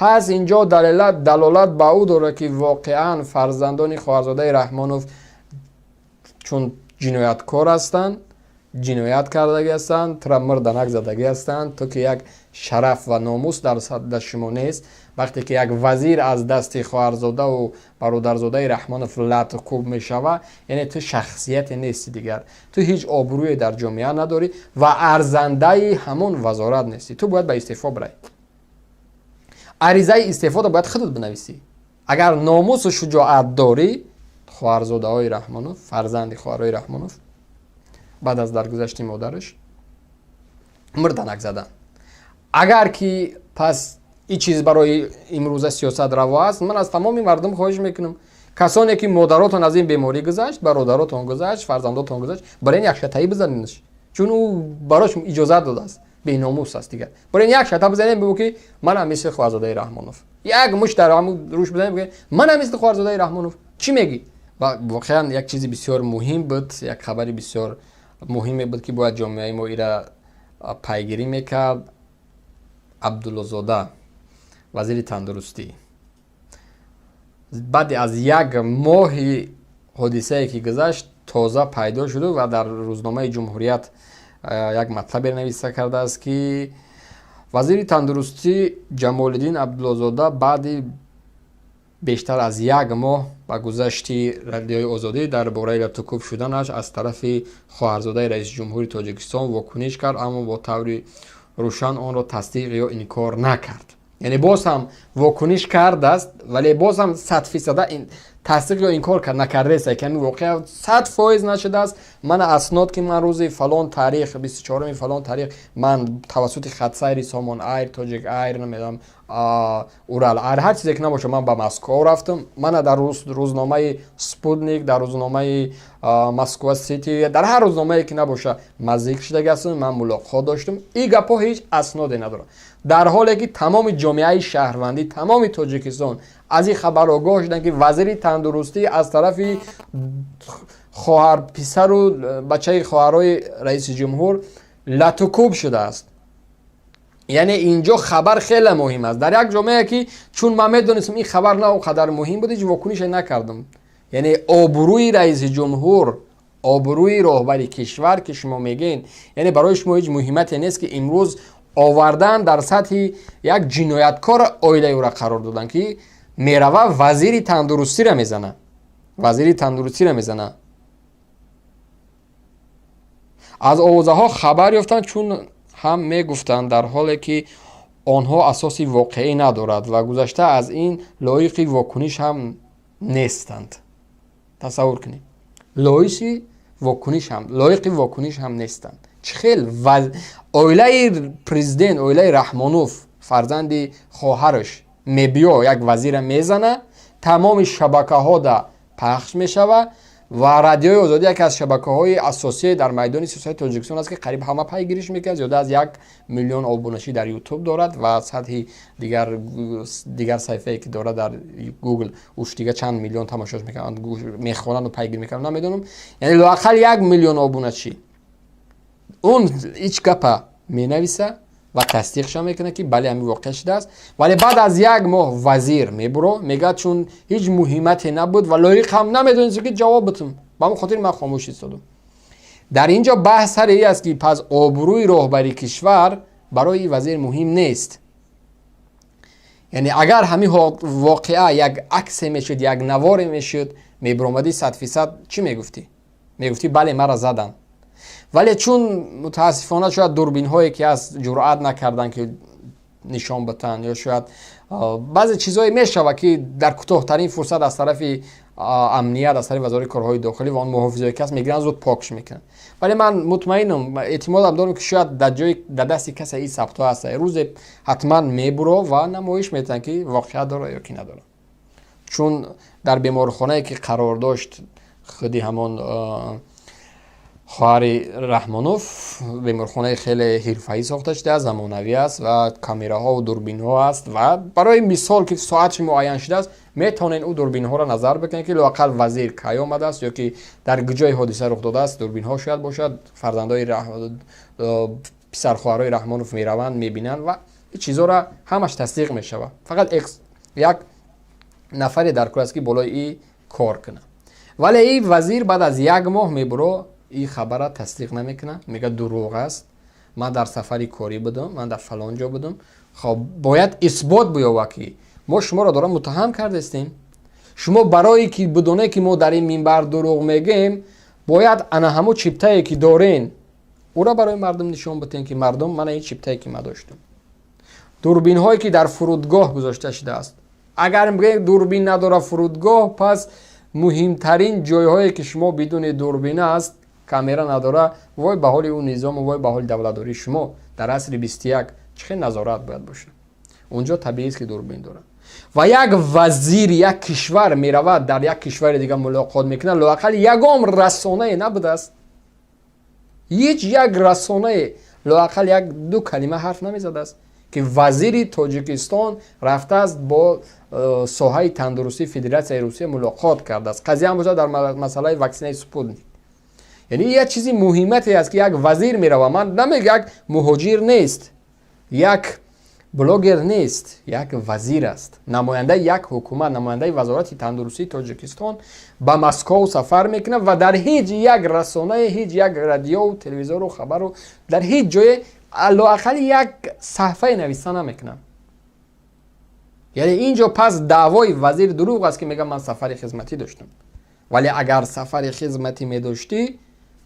Пас инҷо далолат ба ӯ дорад, ки воқеан фарзандони хоҳарзодаи Раҳмонов чун ҷинояткор ҳастанд, ҷиноят кардагӣ ҳастанд, тура мурданак задагӣ ҳастанд, то ки як шараф ва номус дар шумо нест. Вақте ки як вазир аз дасти хоҳарзодаву бародарзодаи Раҳмонов латукӯб мешавад, яъне ту шахсияте нести дигар, ту ҳеҷ обрӯе дар ҷомеа надорӣ ва арзандаи ҳамон вазорат нестӣ. Ту бояд ба истеъфо бирай. Аризаи истеъфоро бояд худат бинависӣ, агар номусу шуҷоат дорӣ. Хоҳарзодаҳои Раҳмонов, фарзанди хоҳарҳои Раҳмонов баъд аз даргузашти модараш мурданак задан. Агар ки пас ин чиз барои имрӯза сиёсат раво аст, ман аз тамоми мардум хоҳиш мекунам: касоне ки модаротон аз ин беморӣ гузашт, бародаротон гузашт, фарзандотон гузашт, барои як шатаӣ бизанедш, чун ӯ барош иҷозат додааст, беномус аст дигар. Барои як шата бизанем, бигӯ ки манам мисли хоҳарзодаи Раҳмонов. Як мушт дар ҳамун рӯш бизанем, бигӯ манам мисли хоҳарзодаи Раҳмонов. Чӣ мегӣ? Ва воқеан як чизи бисёр муҳим буд, як хабари бисёр муҳиме буд, ки бояд ҷомеаи мо ира пайгирӣ мекард. Абдуллозода, вазири тандурустӣ, баъди аз як моҳи ҳодисае ки гузашт, тоза пайдо шуду ва дар рӯзномаи «Ҷумҳурият» як матлабе нависта кардааст, ки вазири тандурустӣ Ҷамолиддин Абдуллозода баъди бештар аз як моҳ ба гузашти Радиои Озодӣ дар бораи латукӯб шуданаш аз тарафи хоҳарзодаи раиси ҷумҳури Тоҷикистон вокуниш кард, аммо бо таври рӯшан онро тасдиқ ё инкор накард. Яъне боз ҳам вокуниш кардааст, вале боз ҳам 100 фисада тасдиқ ё инкор накардааст, ки ҳамин воқеа 100% нашудааст. Мана аснод, ки ман рӯзи фалон таърих, 24-уми фалон таърих, ман тавассути хатсайри Сомон Айр, Тоҷик Айр, намедонам, Урал Айр, ҳар чизе ки набошад, ман ба Москва рафтам. Мана дар рӯзномаи «Спутник», дар рӯзномаи «Москва Сити», дар ҳар рӯзномае ки набошад, ман зикр шудагӣ ҳастам, ман мулоқот доштам. Ин гапҳо ҳеҷ асноде надорад, дар ҳоле ки тамоми ҷомеаи шаҳрвандӣ, тамоми Тоҷикистон аз ин хабар огоҳ шуданд, ки вазири тандурустӣ аз тарафи хоҳар, писару бачаи хоҳарҳои раиси ҷумҳур латукӯб шудааст. Яъне инҷо хабар хеле муҳим аст дар як ҷомеа, ки чун ман медонистам, ин хабар на он қадар муҳим буд, ҳеҷ вокунише накардам. Яъне обрӯи раиси ҷумҳур, обрӯи роҳбари кишвар, ки шумо мегӯед, яъне барои шумо ҳеҷ муҳимате нест, ки имрӯз овардан дар сатҳи як ҷинояткор оилаи ӯра қарор доданд, ки мерава вазири тандурустиро мезана, вазири тандурустиро мезана. Аз овозаҳо хабар ёфтанд, чун ҳам мегуфтанд, дар ҳоле ки онҳо асоси воқеӣ надорад ва гузашта аз ин лоиқи вокуниш ҳам нестанд. Тасаввур кунед, лоиқи вокуниш ҳам нестанд. Чӣ хел оилаи президент, оилаи Раҳмонов, фарзанди хоҳараш мебиё як вазира мезана, тамоми шабакаҳода пахш мешавад ва Радиои Озодӣ яке аз шабакаҳои асосие дар майдони сиёсати Тоҷикистон аст, ки қариб ҳама пайгириш мекунад, зиёда аз 1 миллион обуначӣ дар Ютуб дорад ва сатҳи дигар саҳифае ки дорад дар Гугл, уш дига чанд миллион тамошош мекунанд, мехонанду пайгирӣ мекунанд, намедонам. Яъне лоақал 1 миллион обуначӣ. Он ҳеҷ гапа менависа ва тасдиқша мекунад, ки бале, ҳамин воқеа шудааст, вале баъд аз як моҳ вазир мебуро мегӯяд, чун ҳеҷ муҳимате набуд ва лоиқ ҳам намедонистем, ки ҷавоб битум, ба ҳамон хотир ман хомӯш истодам. Дар ин ҷо баҳс сари ин аст, ки пас обрӯи роҳбари кишвар барои вазир муҳим нест. Яъне агар ҳамин воқеа як аксе мешуд, як наворе мешуд, мебиромадӣ, 100% чӣ мегуфтӣ? Мегуфтӣ: «Бале, мара заданд». Вале чун мутаассифона шояд дурбинҳое ки ҳаст, ҷуръат накарданд, ки нишон битанд, ё шояд баъзе чизҳое мешавад, ки дар кӯтоҳтарин фурсат аз тарафи амният, аз тарафи Вазорати корҳои дохилӣ ва он муҳофизое ки ҳаст, мегиранд, зуд покш мекунанд. Вале ман мутмаинам, эътимодам дорам, ки шояд дар ҷои дар дасти касе ин сабтҳо ҳаст, рӯзе ҳатман мебуро ва намоиш метиҳанд, ки воқеа дорад ё ки надорад. Чун дар беморхонае ки қарор дошт худи ҳамон хоҳари Раҳмонов, беморхонаи хеле ҳирфаӣ сохта шудааст, замонавӣ аст ва камераҳову дурбинҳо аст. Ва барои мисол, ки соатши муайян шудааст, метавонед ӯ дурбинҳоро назар бикунед, ки лоақал вазир кай омадааст ё ки дар ҷои ҳодиса рух додааст. Дурбинҳо шояд бошад, фарзандои писархоҳарои Раҳмонов мераванд, мебинанд ва Ин чизоро ҳамаш тасдиқ мешавад. Фақат як нафаре дар кор аст, ки болои и кор кунад. Вале ин вазир баъд аз як моҳ мебуро, ин хабарра тасдиқ намекунад, мегӯяд, дурӯғ аст, ман дар сафари корӣ будам, ман дар фалон ҷо будам. Хоб, бояд исбот биёвад, ки мо шуморо дорам муттаҳам кардастем. Шумо барое ки бидонед, ки мо дар ин минбар дурӯғ мегӯем, бояд ана ҳамо чиптае, ки дорен, ӯро барои мардум нишон битен, ки мардум, мана ин чиптае, ки ман доштам, дурбинҳое, ки дар фурудгоҳ гузошта шудааст. Агар бигӯем, дурбин надора фурудгоҳ, пас муҳимтарин ҷойҳое, ки шумо бидуни дурбина аст, камера надора, вой ба ҳоли ӯ низому, вой ба ҳоли давлатдории шумо. Дар асри 21 чӣ хел назорат бояд бошад? Унҷо табиист, ки дурбин дорад. Ва як вазири як кишвар меравад, дар як кишвари дига мулоқот мекунад, лоақал ягон расонае набудааст, ҳеҷ як расонае лоақал як ду калима ҳарф намезадааст, ки вазири Тоҷикистон рафтааст, бо соҳаи тандурустии Федератсияи Русия мулоқот кардааст. Қазия ҳам бошад дар масъалаи ваксинаи «Спутник». Яъне як чизи муҳимате аст, ки як вазир мерава. Ман намег, як муҳоҷир нест, як блогер нест, як вазир аст, намояндаи як ҳукумат, намояндаи Вазорати тандурустии Тоҷикистон ба Москов сафар мекунад ва дар ҳеҷ як расонае, ҳеҷ як радиову телевизору хабару дар ҳеҷ ҷое лоақал як саҳфае нависта намекунанд. Яъне ин ҷо пас даъвои вазир дурӯғ аст, ки мегӯям, ман сафари хизматӣ доштам. Вале агар сафари хизматӣ медоштӣ,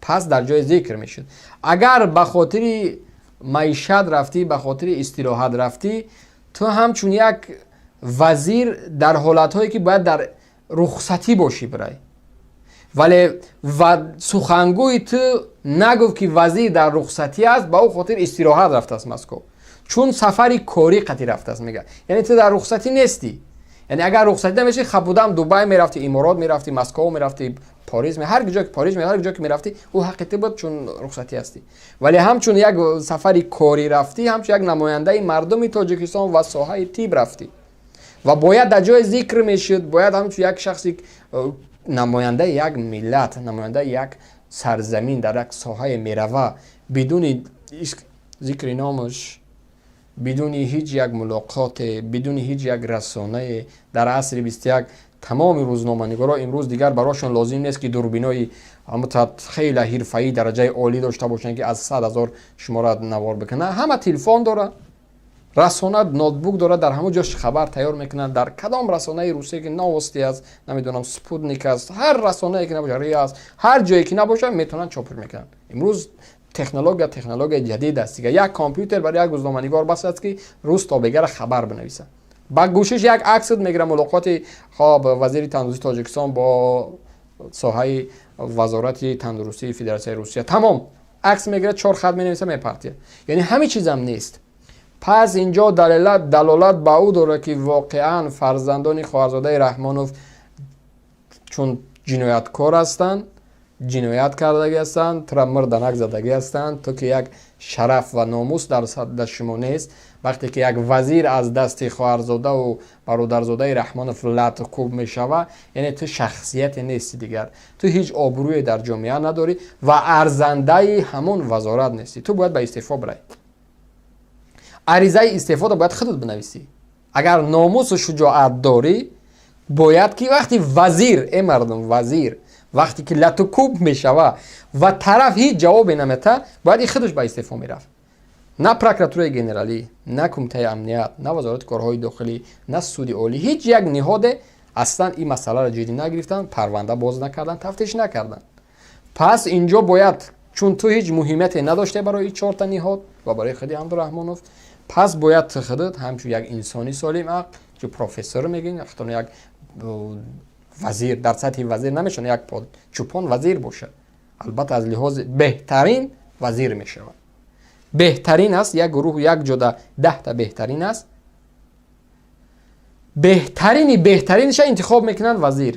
пас дар ҷои зикр мешуд. Агар ба хотири маишат рафтӣ, ба хотири истироҳат рафтӣ, ту ҳамчун як вазир дар ҳолатҳое, ки бояд дар рухсатӣ бошӣ, бирай. Вале сухангӯи ту нагуфт, ки вазир дар рухсатӣ аст, ба ӯ хотир истироҳат рафтааст Москов, чун сафари корӣ қатӣ рафтааст, мега. Яъне ту дар рухсатӣ нестӣ. Яъне агар рухсатӣ намешӣ, хабудам Дубай мерафтӣ, Иморот мерафтӣ, Москов мерафтӣ, Париж, ҳар ҷо, Париж, ҳар ҷо ки мерафтӣ, ӯ ҳаққи ту буд, чун рухсатӣ ҳастӣ. Вале ҳамчун як сафари корӣ рафтӣ, ҳамчун як намояндаи мардуми Тоҷикистон ва соҳаи тиб рафтӣ ва бояд дар ҷои зикр мешуд. Бояд ҳамчун як шахси намояндаи як миллат, намояндаи як сарзамин дар як соҳае мерава, бидуни зикри номаш, бидуни ҳеҷ як мулоқоте, бидуни ҳеҷ як расонае. Дар асри 21 тамоми рӯзноманигорҳо имрӯз дигар барошон лозим нест, ки дурбинои хеле ҳирфаӣ, дараҷаи олӣ дошта бошанд, ки аз 100 000 шуморо навор бикунад. Ҳама телефон дорад, расона ноутбук дорад, дар ҳамон ҷош хабар тайёр мекунад. Дар кадом расонаи Русия ки «Новости» аст, намедонам, «Спутник» аст, ҳар расонае ки набошад, РИА аст, ҳар ҷое ки набошад, метавонанд, чоп мекунанд. Имрӯз технология, технологияи ҷадид аст. Дига як компютер барои як рӯзноманигор бас аст, ки рӯз то бегара хабар бинависад. Ба гӯшиш як аксат мегирад, мулоқоти, хоб, вазири тандурустии Тоҷикистон бо соҳаи Вазорати тандурустии Федератсияи Русия, тамом. Акс мегирад, чор хат менависа, мепартия. Яъне ҳамин чизам нест. Пас инҷо далолат ба ӯ дорад, ки воқеан фарзандони хоҳарзодаи Раҳмонов чун ҷинояткор ҳастанд, ҷиноят кардагӣ ҳастанд, тура мурданак задагӣ ҳастанд, то ки як шараф ва номус дар шумо нест. Вақте ки як вазир аз дасти хоҳарзодаву бародарзодаи Раҳмонов латукӯб мешавад, яъне ту шахсияте нести дигар, ту ҳеҷ обрӯе дар ҷомеа надорӣ ва арзандаи ҳамон вазорат нестӣ. Ту бояд ба истеъфо бирай. Аризаи истеъфоро бояд худат бинависӣ, агар номусу шуҷоат дорӣ. Бояд ки вақти вазир, э мардум, вазир вақте ки латукӯб мешава ва тараф ҳеҷ ҷавобе наметаҳад, бояд и худаш ба истеъфо мерафт. На Прокуратураи генералӣ, на Кумитаи амният, на Вазорати корҳои дохилӣ, на Суди олӣ, ҳеҷ як ниҳоде аслан ин масъаларо ҷиддӣ нагирифтанд, парванда боз накарданд, тафтиш накарданд. Пас инҷо бояд, чун ту ҳеҷ муҳимияте надоште барои чорта ниҳод ва барои худи Абдураҳмонов, пас бояд ту худат ҳамчун як инсони солим ақл, чун профессор мегӯем, як вазир дар сатҳи вазир намешавад, як чӯпон вазир бошад. Албатта, аз лиҳози беҳтарин вазир мешавад. Беҳтарин аст як гурӯҳ, як ҷода 10-та беҳтарин аст, беҳтарини беҳтаринаша интихоб мекунанд вазир.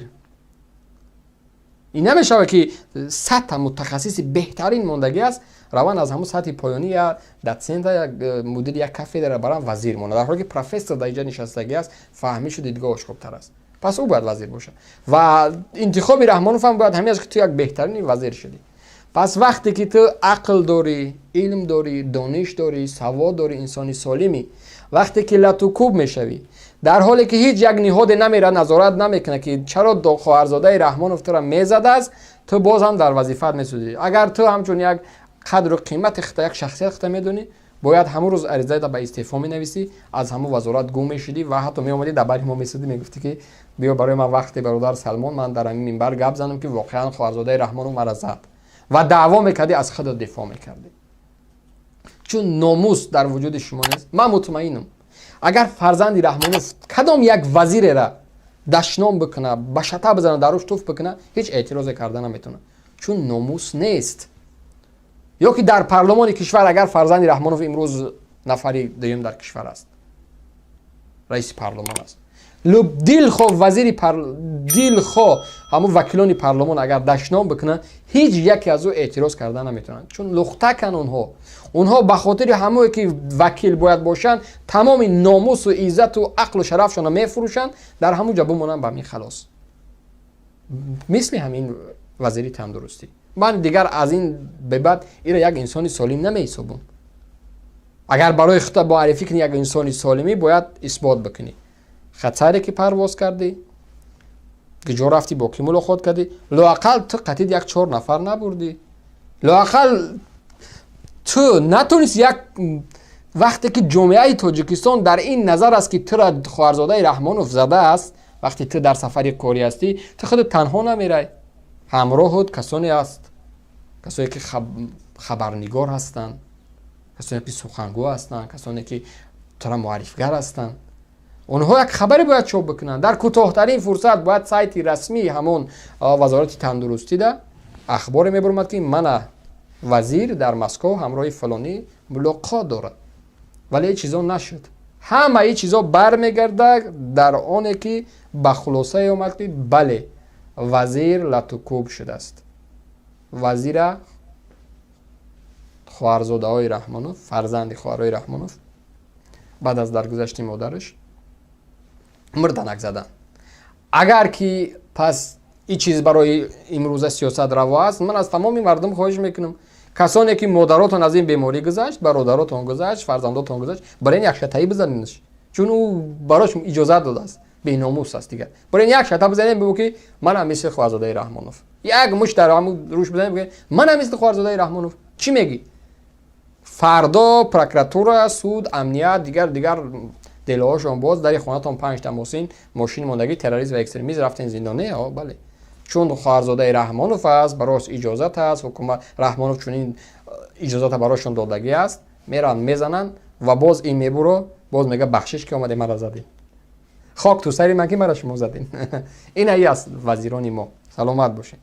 Ин намешавад, ки 100-та мутахассиси беҳтарин мондагӣ аст, раванд, аз ҳамун сатҳи поёнӣ я дотсента, як мудири як кафедра баранд, вазир монад, дар ҳоле ки профессор дар инҷа нишастагӣ аст, фаҳмишу дидгоҳаш хубтар аст, пас ӯ бояд вазир бошад. Ва интихоби Раҳмонов ҳам бояд ҳамин аст, ки ту як беҳтарини вазир шудӣ. Пас вақте ки ту ақл дорӣ, илм дорӣ, дониш дорӣ, савод дорӣ, инсони солимӣ. Вақте ки латукӯб мешавӣ, дар ҳоле ки ҳеҷ як ниҳоде намера, назорат намекунад, ки чаро хоҳарзодаи Раҳмонов тура мезадааст, ту боз ҳам дар вазифаат месӯзӣ. Агар ту ҳамчун як қадру қимати хита, як шахсият хита медонӣ, бояд ҳамон рӯз аризаята ба истеъфо менависӣ, аз ҳамон вазорат гум мешудӣ ва ҳатто меомадӣ, дар бари мо месудӣ, мегуфтӣ, ки биё, барои ман вақте, бародар Салмон, ман дар ҳамин минбар гап занам, ки воқеан хоҳарзодаи Раҳмонов мара зад, ва даъво мекардӣ, аз худат дифоъ мекардӣ, чун номус дар вуҷуди шумо нест. Ман мутмаинам, агар фарзанди Раҳмонов кадом як вазирера дашном бикуна, ба шата бизана, дар рӯш туф бикуна, ҳеҷ эътирозе карда наметавонад, чун номус нест. Ё ки дар парлумони кишвар агар фарзанди Раҳмонов, имрӯз нафари дуюм дар кишвар аст, раиси парлумон аст, дилхо вазири, дилхо ҳамун вакилони парлумон агар дашном бикунанд, ҳеҷ яке аз ӯ эътироз карда наметавонанд, чун лухтакан онҳо. Онҳо ба хотири ҳамое ки вакил бояд бошанд, тамоми номусу иззату ақлу шарафшонро мефурӯшанд, дар ҳамун ҷо бимонанд, ба ҳамин халос. Мисли ҳамин вазири тандурустӣ, ман дигар аз ин бебаъд иро як инсони солим намеҳисобам. Агар барои худта муаррифӣ кунӣ як инсони солимӣ, бояд исбот бикунӣ: хатсайре ки парвоз кардӣ, куҷо рафтӣ, бо кӣ мулоқот кардӣ. Лоақал ту қатид як чор нафар набурдӣ, лоақал ту натонисти як вақте ки ҷомеаи Тоҷикистон дар ин назар аст, ки тура хоҳарзодаи Раҳмонов задааст. Вақте ту дар сафари корӣ ҳастӣ, ту худат танҳо намерай, ҳамроҳут касоне аст, касое ки хабарнигор ҳастанд, касоне ки сухангӯ ҳастанд, касоне ки тура муаррифгар ҳастанд. Онҳо як хабаре бояд чоп бикунанд. Дар кӯтоҳтарин фурсат бояд сайти расмии ҳамон Вазорати тандурустида ахборе мебаромад, ки мана вазир дар Москов ҳамроҳи фалонӣ мулоқот дорад. Вале ин чизо нашуд. Ҳамаи чизо бармегардад дар оне ки ба хулосае омад, ки бале, вазир латукӯб шудааст. Вазира хоҳарзодаҳои Раҳмонов, фарзанди хоҳарҳои Раҳмонов, баъд аз даргузашти модараш мурданак задан. Агар ки пас ин чиз барои имрӯза сиёсат раво аст, ман аз тамоми мардум хоҳиш мекунам: касоне ки модаротон аз ин беморӣ гузашт, бародаротон гузашт, фарзандотон гузашт, барои ин як шатаӣ бизанедш, чун ӯ барош иҷозат додааст, беномус аст дигар. Барои ин як шата бизанем, бигӯ ки манам мисли хоҳарзодаи Раҳмонов. Як мушт дар ҳамун рӯш бизанем, бигӯ манам мисли хоҳарзодаи Раҳмонов. Чӣ мегӣ? Фардо прокуратура, суд, амният, дигар дигар делоҳошон боз дари хонатон панҷта мошин мондагӣ, терроризм ва экстремизм, рафтен зиндон. Не, бале, чун хоҳарзодаи Раҳмонов аст, барош иҷозат аст. Ҳукумат Раҳмонов чунин иҷозата барошон додагӣ аст. Меранд, мезананд ва боз ин мебуро, боз мега: «Бахшиш, ки омаде мара задем, хок ту сари ман, ки мара шумо задем». Ин аи аст вазирони мо. Саломат бошед.